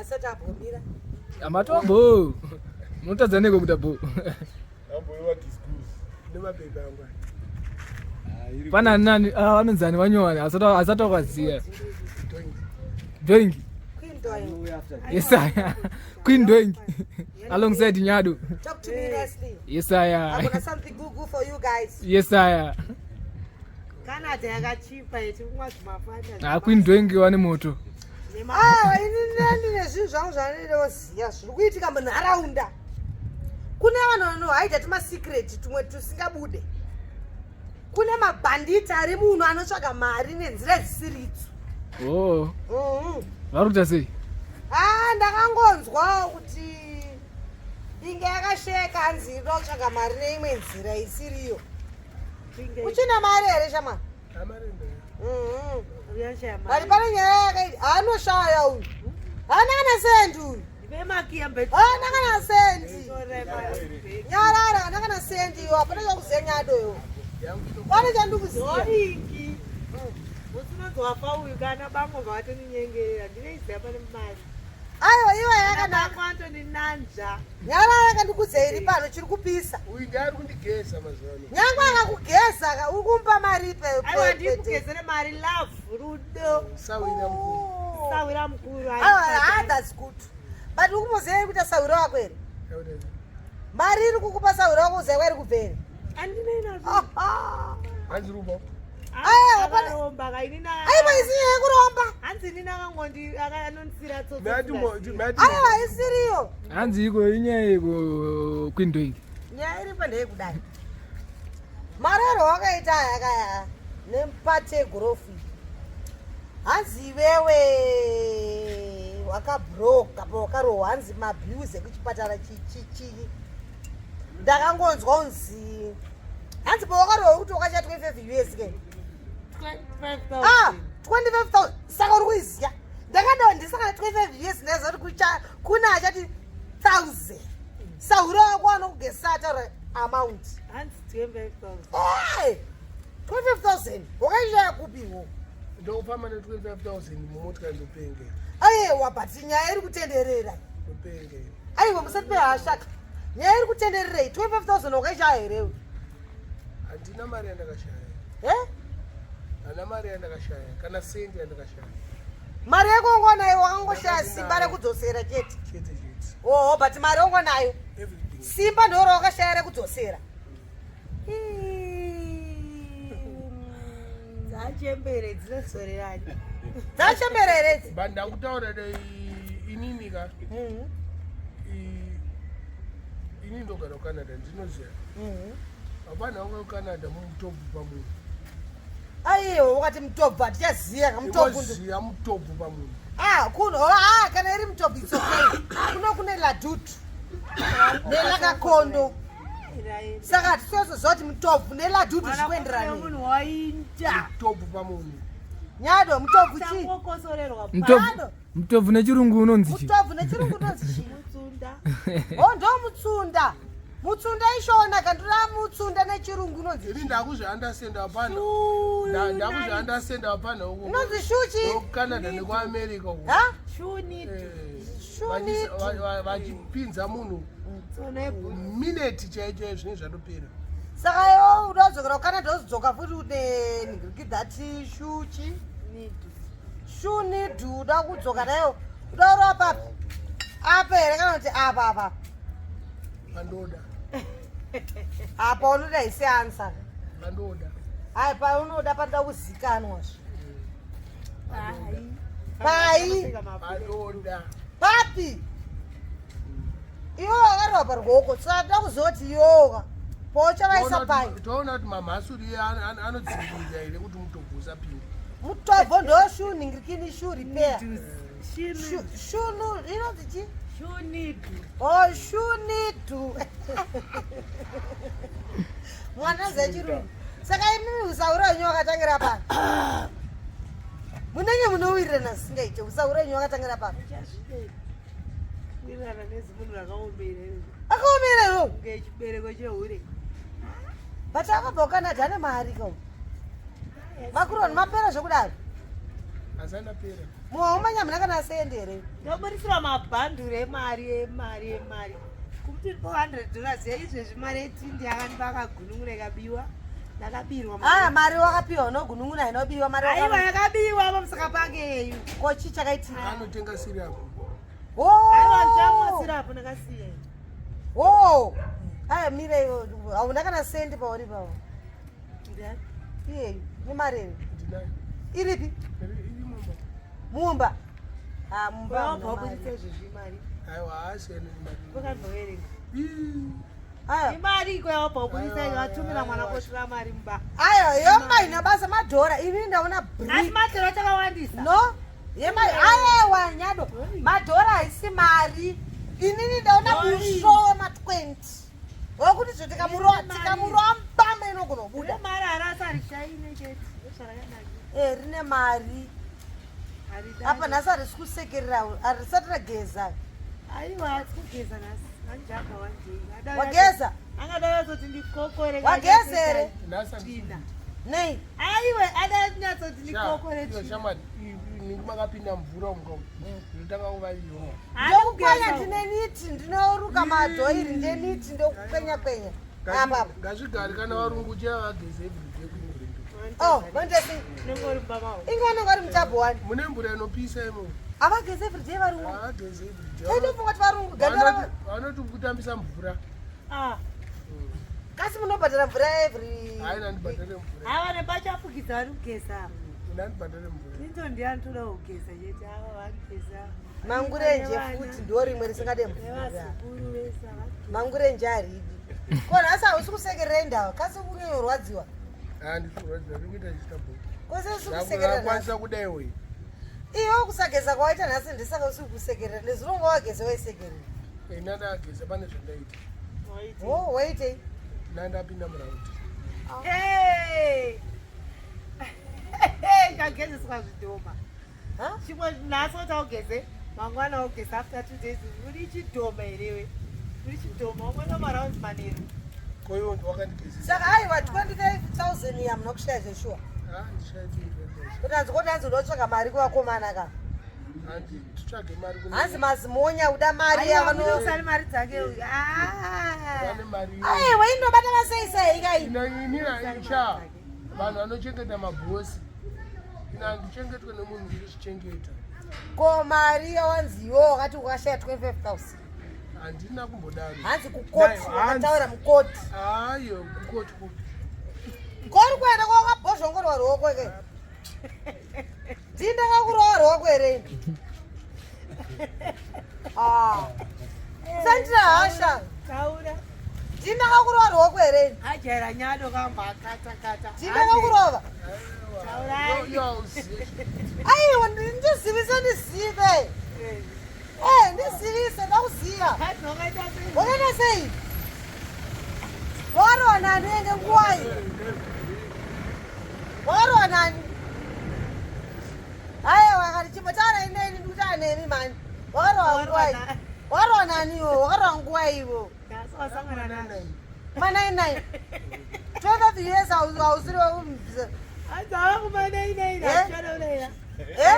Asati abomira. Amatova bho. Munotadza neko kuita bho. Amboiwa discourse. Nemapepa angu. Pana nani ah vanonzi ani vanyowani asati wakaziya. Doingi. Queen Doingi. Yes I. Queen Doingi. Alongside Nyado. Talk to me nicely. Yes I. I'm gonna something good good for you guys. Yes I. Canada yakachipa yechikumwa zvimafana. Ah Queen Doingi wane moto. Ah, ini ndine zvinhu zvangu zvandinoziva zviri kuitika munharaunda. Kune vanhu vanohaida tumasecret tumwe tusingabude. Kune mabhanditi ari muno anotsvaga mari nenzira dzisiridzo. Oh. Vari kuita sei? Ah, ndakangonzwa kuti inge yakasheka hanzi inoda kutsvaga mari neimwe nzira isiriyo. Uchina mari here shamwari? Ari pane nyaya yakaita anoshaya uyu. Haana kana sendi uyu. Haana kana sendi. Nyarara haana kana sendi iyo hapana chakuziya nyado iyo. Pane chandikuziya. Musi wafa uyu kana bango vatoninyengerera ndinoiziva pane mari. Aiwa iwe yakanaka. Antoninanzva. Nyarara kandikudze iri pano chiri kupisa. Uyu ndiye ari kundigeza mazuva ano. Nyangwe akakugeza ka uri kumupa mari pe. Aiwa ndiri kugezera mari love rudo. Sawira mukuru. Sawira mukuru. Aiwa ah, that's good. But uri kumuziva kuti sawira wako here? Mari iri kukupa sawira wako uziva kwairi kubva here? Andinei nazvo. Hanzi rubo. Akaromba ka ini na. Aiwa isi nyaya yekuromba. Hanzi ini akangondi akanondisira tsotso. Aiwa isiriyo. Hanzi iko inyaya yeko Queen Doingi. Nyaya iripo ndeyekudai. Marero wakaita aya kaya nemupate yegurofu iyi. Hanzi iwewe wakabroka pawakarohwa hanzi mabills ekuchipatara chichichii. Ndakangonzwa unzi hanzi pawakarohwa kuti wakashaya 25 us ke. Ah, 25,000 saka uri kuiziya. Ndakadonha ndisaka 25 us ndaziva kuti kucha kuna achati 1000. Sahura wako anokugesa ataura amount. Hanzi 25,000. Hey! 25,000 wakaishaya kupiwo? Ndokufamba ne 25,000 mumotikari ndopenge. Aiwa but nyaya iri kutenderera. Ndopenge. Aiwa musati pehashaka. Nyaya iri kutenderera iyi 25,000 wakaishaya here? Handina mari yandakashaya. Eh? Handina mari yandakashaya kana sendi yandakashaya. Mari yako ungonayo wakangoshaya simba rekudzosera chete. Chete chete. Oh, but mari ungonayo. Everything. Simba ndoro wakashaya rekudzosera. Dzachembere dzinodzorerani. Dzachembere here idzi? But ndakutaura dai inini ka. Ini ndogara kuCanada ndinoziva. Hapana wangu kuCanada mumutobvu pamunhu. Aiwa wakati mutobvu hatichaziva ka mutobvu. Ndinoziva mutobvu pamunhu. Ah, kuno ah kana iri mutobvu it's okay. Kuno kune ladutu. Nelakakondo. Saka hatisizoziva kuti mutobvu neladutu zvikuenderana. Munhu wainda. Mutobvu pamunhu. Nyado mutobvu chii? Changokosorerwa. Mutobvu mutobvu nechirungu unonzi chii? Mutobvu nechirungu unonzi chii? Mutsunda. Oh, ndo mutsunda. Mutsunda ishona kandoda mutsunda nechirungu unonzi Ini ndakuzviunderstand hapana. Ndakuzviunderstand hapana uko. Unonzi shuchi? KuCanada nekuAmerica uko. Ha? Shunit. Shunit. Vachipinza munhu mineti chaiyo chaiyo zvinenge zvatopera. Saka iwe unodzokera kuCanada wozodzoka futi une ningirikidhati shuchi. Shunidhu uda kudzoka nayo. Uda urova papi? Apa here kana kuti apa apa? Pandoda. Apa unoda isi answer. Pandoda. Ai paunoda panoda kuzikanwa zve. Pai. Pandoda. Papi. Iwe wakarova paruoko saka toda kuziva kuti iwoka pauchavaisa pai. Toona kuti mamhasuri anodzivirira here kuti mutobvu usapinde. Mutobvu ndo shu ningirikini shu repair. Shunu inonzi chi? Shunidu. Oh shunidu. Mwana zechirungu. Saka imimi usaura wenyu wakatangira pano. Munenge munowirirana zvisingaite usaura wenyu wakatangira pano. Wirirana nezimunhu rakaomera. Akaomera iro. Kunge chibereko chehure. But akabva kuCanada ane mari ka. Makuroni mapera zvekudaro. Asana pera. Muhaumanya muna kana sendi here? Ndoburisirwa mabhanduru emari emari emari. Kumuti $400 yeizvezvi mari yetindi yakandipa akagunun'una ikabiwa. Ndakabirwa mari. Aya mari wakapiwa unogunun'una inobiwa mari. Aiwa yakabiwa pamusaka pake yeyu. Ko chii chakaitika? Anotenga sirapu. Aiwa ndichamwa sirapu ndakasiya. Oh. Aya mira iwe hauna kana sendi pauri pawo. Ndiani? Iyeyu nemari here? Ndinayo. Iripi? Iri mumba. Mumba. Ah mumba. Wabva hamuna waburitsa mari. izvezvi mari. Aiwa haasiyani nemari. Wakamboverenga. Ii. Aya. Imari iko yawabva waburitsa iyo watumira mwana kotora mari mumba. Aya yoma ina basa madhora ini ndaona Asi brick. madhora chakawandisa. No. Yema ayewa nyado. Madhora haisi mari. Inini ndaona musho wema 20. Wekuti zvo tikamurova tikamurova mbama inogona kubuda. Rine mari harasi harishaine chete. Ndozvarakanakira. Eh rine mari. Haridai. Apa nhasi harisi kusekerera harisati rageza. Aiwa hasi kugeza nhasi. Anjaka wanjei. Wageza? Angadai azoti ndikokore. Wageza here? Nhasi Tsvina. Nei? Aiwe adai nyatsoti ndikokore Sha, tsvina. shamwari, makapinda mvura muka ndotanga kuvaviwa. Ndokukwenya ndine niti ndinoruka madhoiri ndine niti ndokukwenya kwenya. Apa apa. Ngazvigare kana varungu chaya vageze everyday kuEngland. Oh, vandesi. Unenge uri mumba mavo. Inga vanenge vari mutabho wani. Mune mvura inopisa imo. Havagezi everyday varungu. Havageze everyday. Taitofunga kuti varungu ganda ravo. Vanoti kutambisa mvura. Ah. Kasi munobhadhara mvura every. Hayi ndandibhadhare mvura. Ava nepachafukidza vari kugeza. Ndandibhadhare mvura. Clinton ndiye anotoda kugeza chete. Ava vanogeza. Mangurenje futi ndo rimwe risingade mvura. Nevazukuru vese havagezi. Mangurenje haridi. Ko nhasi hausi kusekerera indawa kasi kunyorwadziwa. Handikurwadziwa ndikuita chitabho. Kose usi kusekerera nhasi. Ndakwanisa kudai wei. Iwe kusageza kwawaita nhasi ndisaka usi kusekerera. Nezuro unga wageza waisekerera. Ina ndageza pane zvandaita. Waite. Oh, waitei? Ndandapinda muraundi. Hey! Hey, chagezeswa zvidhoma. Ha? Chimwe nhasi woti augeze, mangwana augeze after 2 days. Uri chidhoma herewe. Uri chidhoma, wamwana maraundi manheru. Ko iwo wakandigezesa. Saka aiwa 25,000 hamuna kushaya zveshuwa. Handishayi Kuti hanzi koti hanzi unotsvaga mari kuvakomana ka. Handitsvage mari kune- Hanzi mazimonya uda mari Aiwa, yavano. usari mari dzake uyu. Ah! Vane mari iyo. Aiwa inobata vasei sei kai. Inina isha vanhu vanochengeta mabhosi. Ina handichengetwe nemunhu ndozvichengeta. Ko mari yawanzi iwe wakati ukashaya 25,000. Handina kumbodaro. Hanzi kukoti Nayo, wakataura mukoti. Hayo kukoti kupi. Kori kuenda kwakabhozhongorwa ruoko ke. Ndini ndakakurowa ruoko here ini? Ah. Sandira hasha. Taura. Ndini ndakakurowa ruoko here ini? Ajaira nyado kamba akata kata. Ndini ndakakurova. Taurai. Iyo hauzivi. Aiwa ndizivise ndizive. Eh, ndizivise ndakuziva. Kati wakaita sei? Wakaita sei? Wakarowa nani enge nguwai? Wakarowa nani? Aiwa akati chimbotaura ineni ndikutaura nemi mani. Wakarowa nguwai? Wakarowa nani iwo? Wakarowa nguwai iwo? Nhasi wasangana nazvo. Ma99. 12 years hausiri wekubvisa. Hanzi ava kuma99 Eh? achitaura. Eh?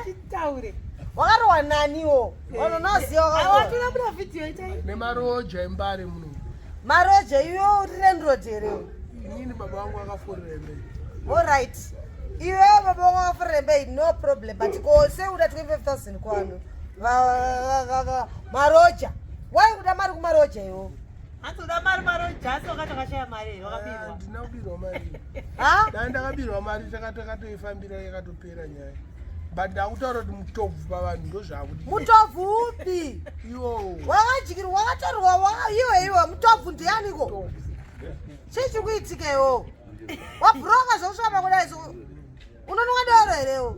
Achitaure. Wakarowa nani iwo? Unoziva wakarowa. Awatora buda vhidhiyo itai. Nemaroja embare muno. Maroja iwe uri landlord here? Inini baba vangu vakaforera mberi. Alright. Iwe baba vangu vakaforera mbei no problem but ko seuda 25,000 kwanu. Maroja. Wai kuda mari kumaroja iwo? Hanzi uda mari maroja asi wakati wakashaya mari here wakabirwa. Handina kubirwa mari. Ha? Dai ndakabirwa mari takatoifambira yakatopera nyaya. But ndakutaura kuti mutobvu pavanhu ndozvakuti. Mutobvu upi? Iwo. Wakadyirwa wakatorwa iwe iwe mutobvu ndianiko? Mutobvu. Chii chiri kuitika iwo? Wabhuroka zvokusvamba kudai so. Unonwa doro here iwo?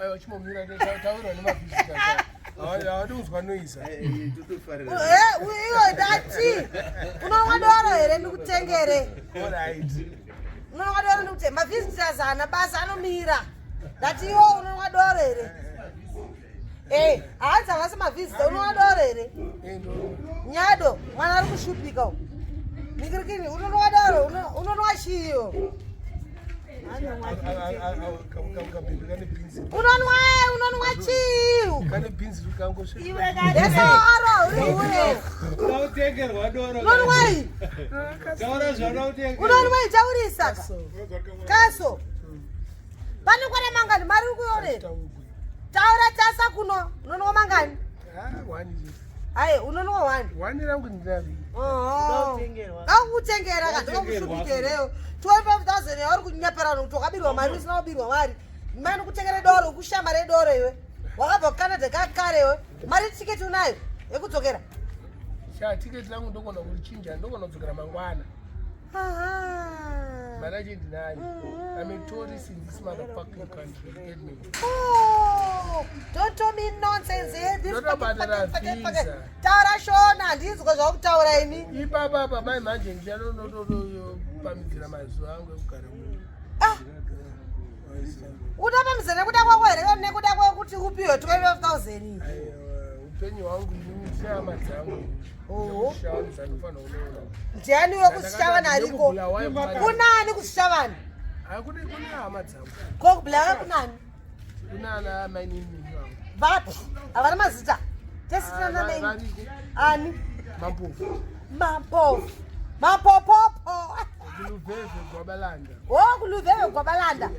Aiwa chimomira taurwa nemavhizita. Havadi kunzwa noise. Eh, iwe ndati unonwa doro here ndikutengere? Alright. Unonwa doro ndikutengere? Mavisitors haana basa anomira. Ndati iwo unonwa doro here? Eh, hanzi havasi mavisita unonwa doro here? Eh, ndo. Nyado, mwana ari kushupika uyu. Nikirikini, unonwa doro, unonwa chiyo. Kabhebhi kane bhinzi. Unonwa, unonwa chii? Kane bhinzi kangosvika. Iwe kane. Ese wakaro uri hure. Unautengerwa doro. Unonwai? Taura zvaunautengerwa. Unonwai taurisa ka. Kaso. Pane kwana mangani mari uri kuione? Taura tasa kuno. Unonwa mangani? Ah, one chete. Aye, unonwa one. One rangu ndinavi. Unautengerwa. Kakutengera ka ndikakushupikereyo. 25,000 yauri kunyepera vanhu kuti wakabirwa mari usina kubirwa mari. Mani kutengera doro, kushama redoro iwe. Wakabva kuCanada kakare iwe. Mari tiketi unayo yekudzokera. Sha tiketi rangu ndogona kurichinja, ndogona kudzokera mangwana. Aha. Mari yacho ndinayo. I'm a tourist in this motherfucking country. You get me? Oh, don't tell me nonsense here. This Ndotobhadhara fucking- fucking- visa. Taura shona, handinzwe zvakutaura ini. Ipapa apa mai manje ndichanondotopamhidzira mazuva angu ekugara muno. Ah, utapamhidzira nekuda kwako here nekuda kwekuti upiwe 12,000? Aiwa, upenyu hwangu inini sehama dzangu. Oho. Nekushanu dzandinofanira kunoona. Ndiani wekusishavana ariko? Ndekubulawayo mari. Kunani kusishavana? Hakuna kune hama dzangu. Kokubulawayo kunani? Kuna ana mainini vangu. Vapi? Havana mazita. Tese Ah, tinana maini. variko. Ani? Mampofu. Mampofu. Mampopopo. Kuluvhevhe Gwabalanda. Oh, kuluvhevhe Gwabalanda.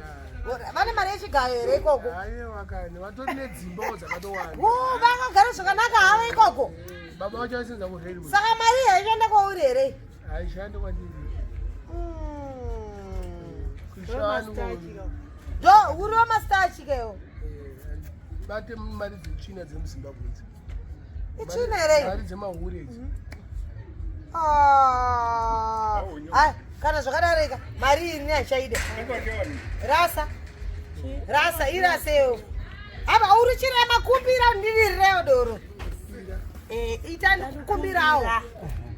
Vane mari yechigayo here ikoko? Aiwa kani vatori nedzimbawo dzakatowanda. Oh, vakagara zvakanaka havo ikoko. Baba vacho vaisenza kurailway. Saka mari iyi haishanda kwauri here? Haishandi kwandiri. Kushanu. Ndo uri wemastachi keyo. Bate mari dzetsvina dzemuZimbabwe idzi. Itsvina here? Mari dzemahure idzi. Ah. Ai, kana zvakadarika mari iyi ini handichaida. Rasa. Rasa iraseyo. Apa uri chirema kumbira ndidirirewo doro. Eh, ita ndikukumbirawo.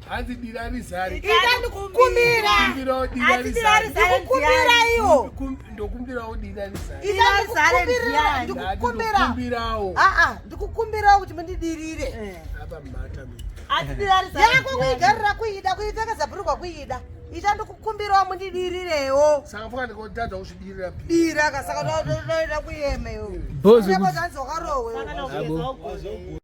Hanzi dira rizare. Ita ndikukumbira. Kumbirawo dira Hanzi dira rizare. rizare. Ndikukumbira iwo. Ndokumbirawo dira rizare. Ita ndikukumbira. Ndikukumbira. Ndokumbirawo. Ah ah, ndikukumbirawo kuti mundidirire. Apa mhata mina. Ati dira rizare. Yako kuigarira kuida, kuipfekedza bhurugwa kuida. Ita ndikukumbirawo mundidirirewo. Saka funga ndikotadza kuzvidirira pi. Dira ka saka ndoida kuyema iwe. Bhozi Unenge wanzi wakarohwa iwe. Saka ndogeza ugone.